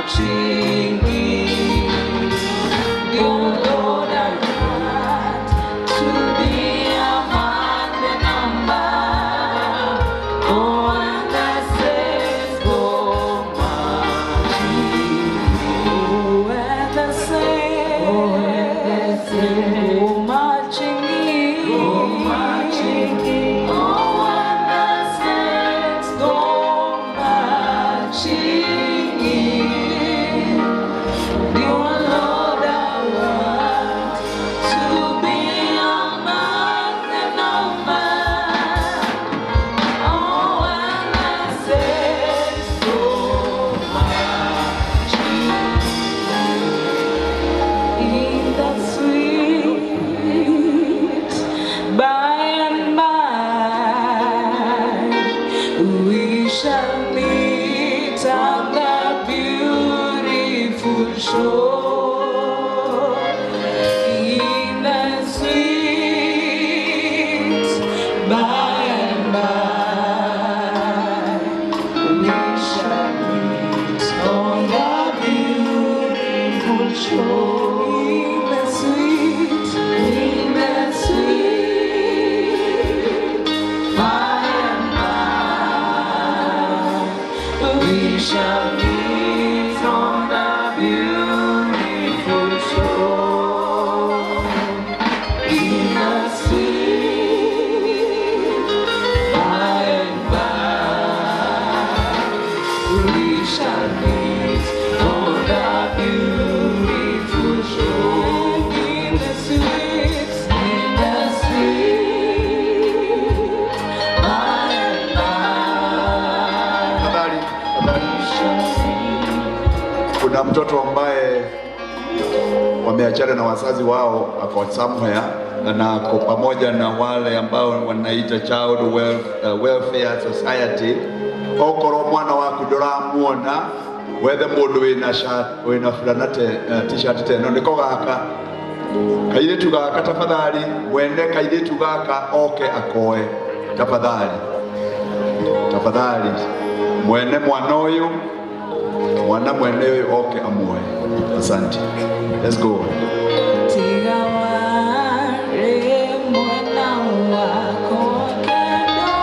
marching in. Oh Lord, I want to be among the number. Oh, when the saints go marching in. Oh, when the saints go marching in. Go marching in. Oh, when the saints go marching in. Dear Lord, I want to be among the number. Oh, when the saints go marching in the sweet by and by, we shall meet on the beautiful shore. In the sweet by and by, we shall meet on the beautiful shore. In the sweet by and by, we shall meet on the beautiful shore. In the sweet by and by, we shall meet on the beautiful shore. In the sweet by and by, Tafadhali, tafadhali. we shall meet. Kuna mtoto ambaye wameachana na wazazi wao, ako somewhere na ako pamoja na wale ambao wanaita Child Welfare Society. Okorwo mwana waku ndũramuona, wethe mũndũ wĩna shirt, wĩna fulana te, t-shirt teno nĩko gaka kairĩtu gaka, tafadhali, mwene kairĩtu gaka oke akoe, tafadhali, tafadhali, mwene mwana ũyũ, mwana mwene ũyũ oke amuoe. Asante, let's go. Tiga ware mwena wako kendo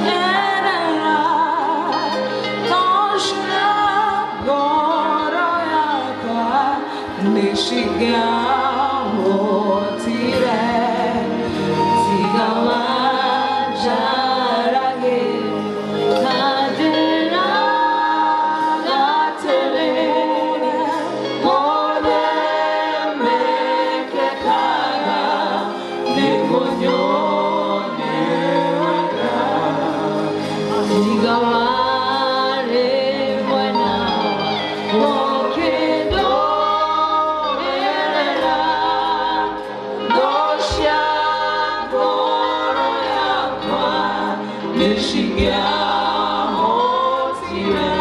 erera toshna ngoro yakwa nĩcingĩahotire tiga wanjarage na njĩra gatĩrĩ mothe mekĩkaga nĩguo nyone wega tiga warĩ mwena ũkĩndũmĩrĩra ngũcia ngoro yakwa nĩcingĩahotire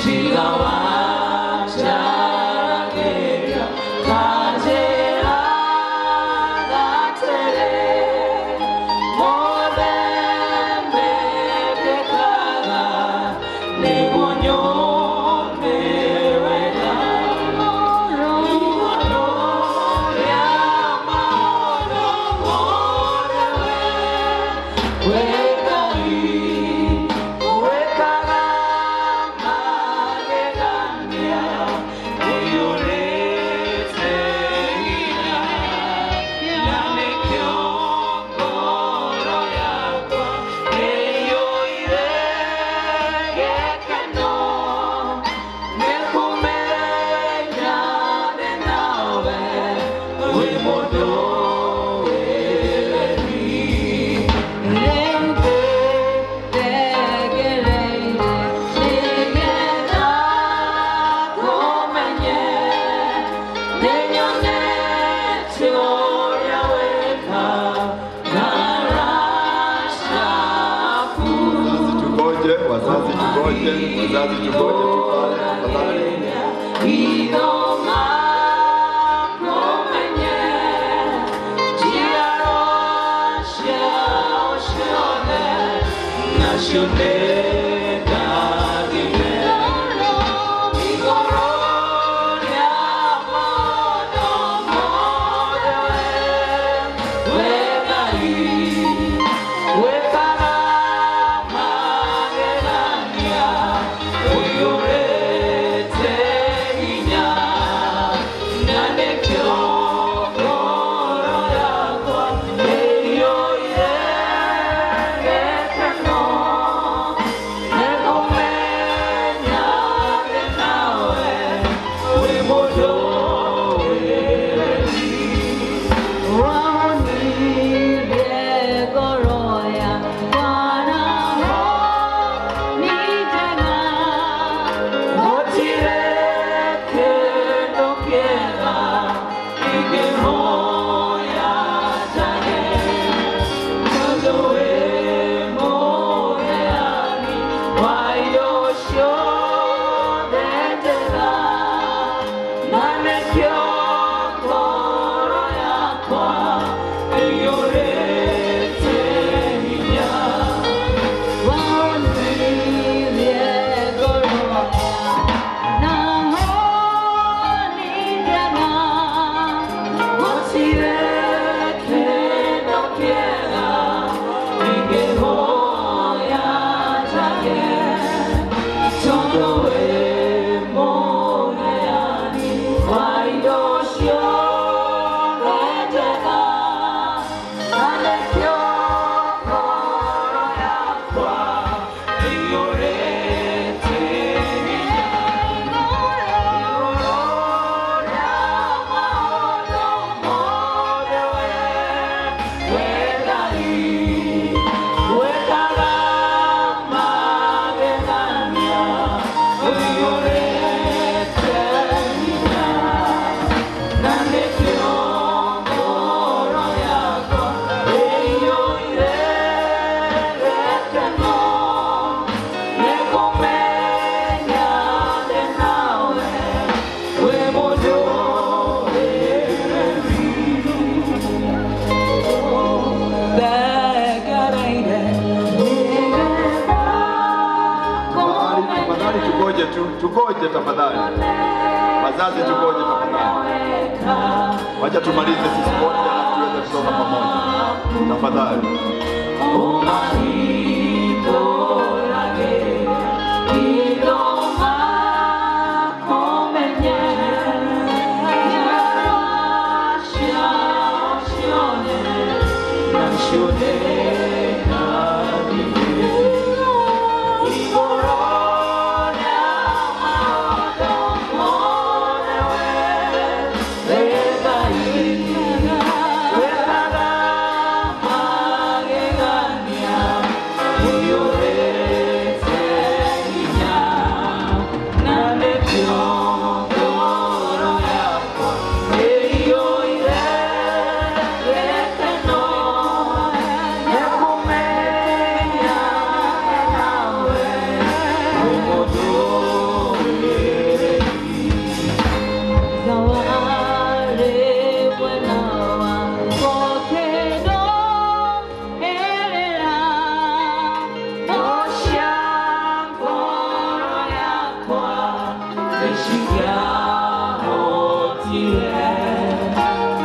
tiga wanjaragĩria kanjĩra gatĩrĩ mothe mekĩkaga nĩguo nyone wega igũrũ rĩa maũndũ mothe we Ngai wĩkaga magegania ũiyũrĩte hinya na nĩkĩo ngoro yakwa ĩiyũire gĩkeno nĩkũmenya ndĩ nawe wĩ mũndũ wĩreri rĩu ngĩthegereire nĩgetha kũmenye nĩnyonete ũrĩa wĩkaga ciaku. Wazazi tugoje, wazazi tugoje, wazazi tugoje tu pale tafadhali. Idoma kumenye njiaro ciao ciothe nacio nĩ ndathime. Tungoje tu, tungoje tafadhali. Wazazi tungoje tafadhali. Wacha tumalize sisi wote alafu tuweze kutoka pamoja. Tafadhali.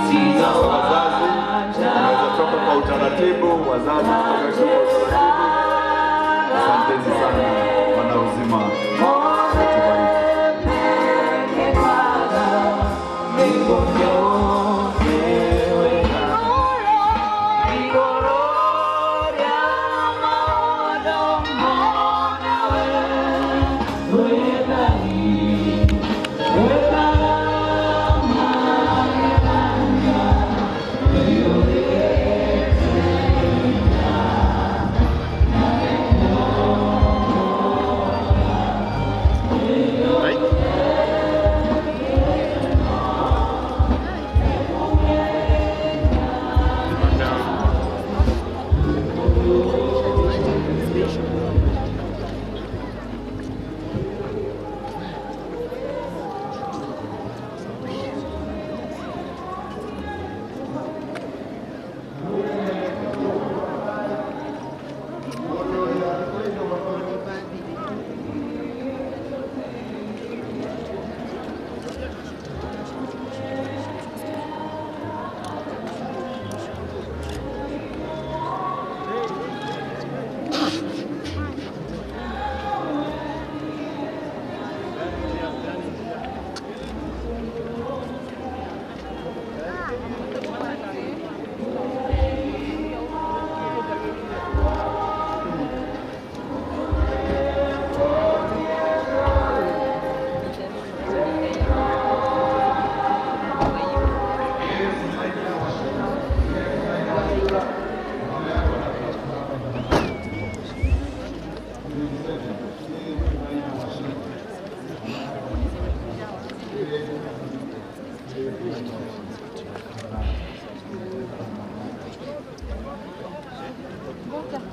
Wazazi tunaweza toka kwa utaratibu, wazazi tutoka kwa utaratibu. Asanteni sana wana uzima, atubariki.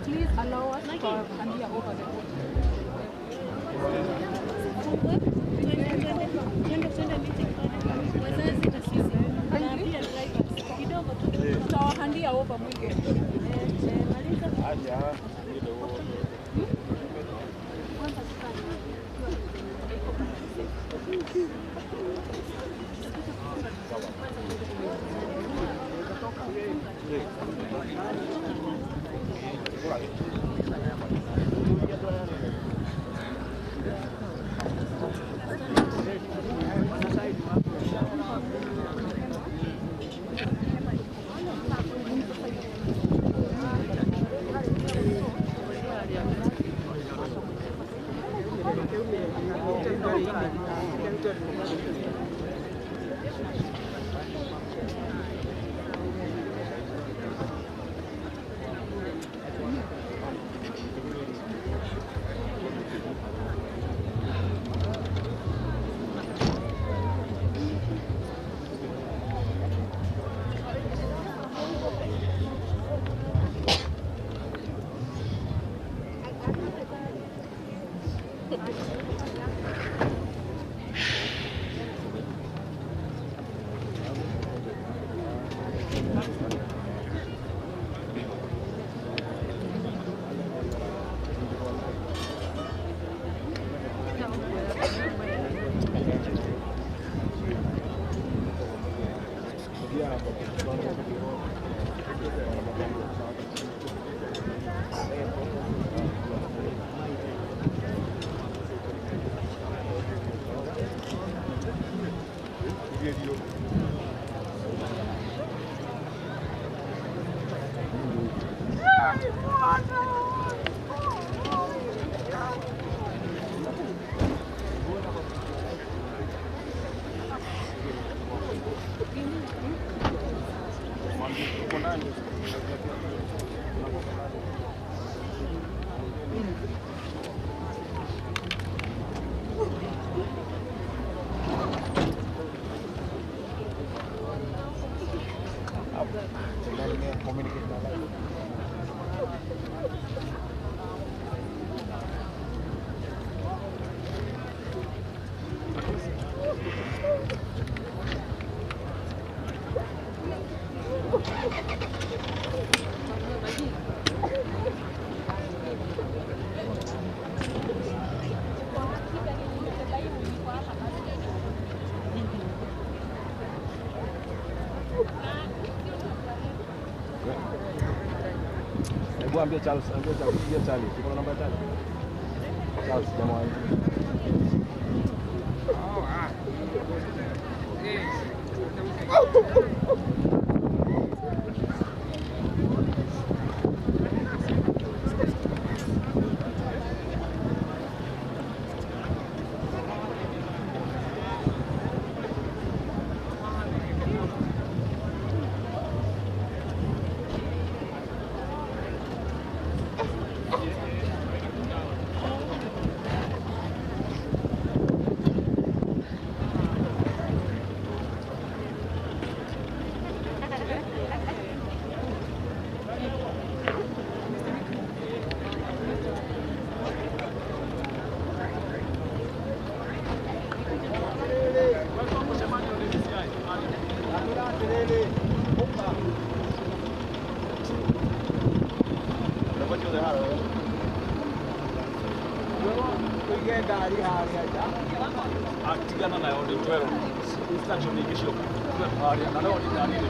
Please allow us to hand over the vote. Wazazi na sisi na pia drivers kidogo tu. Tutawahandia over mwingi. Communicate na live. Hebu ambia Charles, ambia Charles, pigia Charlie. Uko na namba ya Charlie? Charles jamaa wangu. Atigana nayo nĩ 12 instruction ingĩ cioka harĩa na no nĩ ndanire.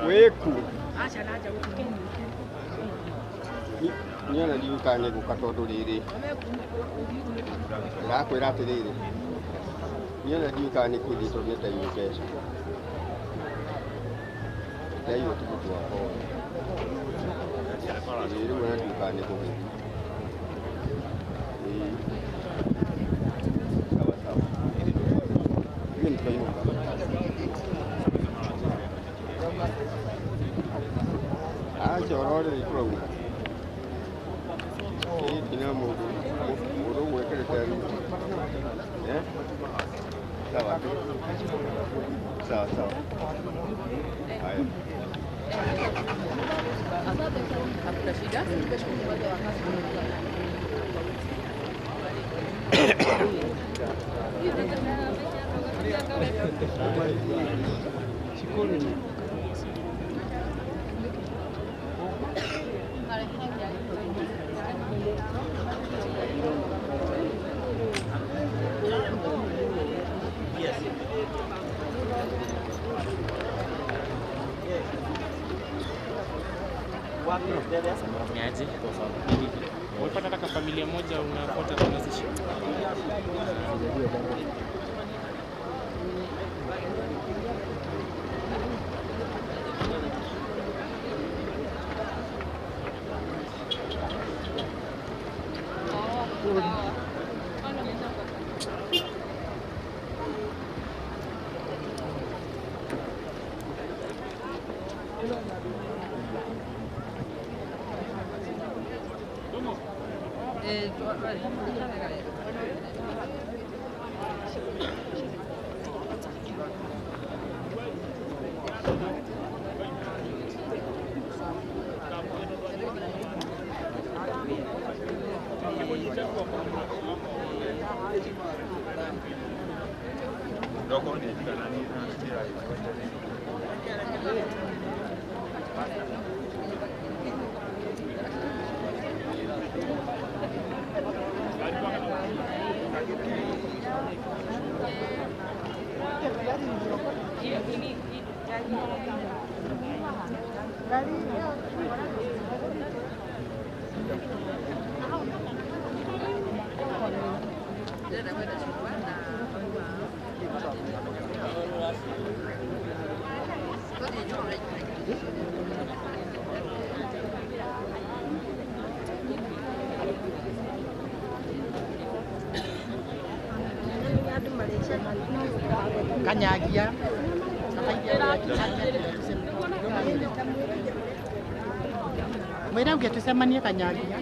Weku niĩ ona ndiũĩ kana nĩngũka tondũ rĩrĩ ndakwĩra atĩrĩrĩ niĩ ona ndiũĩ kana nĩ kũthiĩ tondũ nĩ ndaiywo mbeca ndaiywo tũgũtũ wakwa rĩu ona ndiũĩ kana nĩ kũgĩthiĩ. Sawa sawa, hiyo nitainũka. Aca ũrorere tũrauma ĩ na mũndũ mũndũ ũgwĩkĩrĩte eh sawa tu sawa sawa haya. Shida. Kwanza wakati Niaje? Umepata hata familia moja unafuata tunazishi. Kanyagia. Mwĩre uge tũcemanie Kanyagia.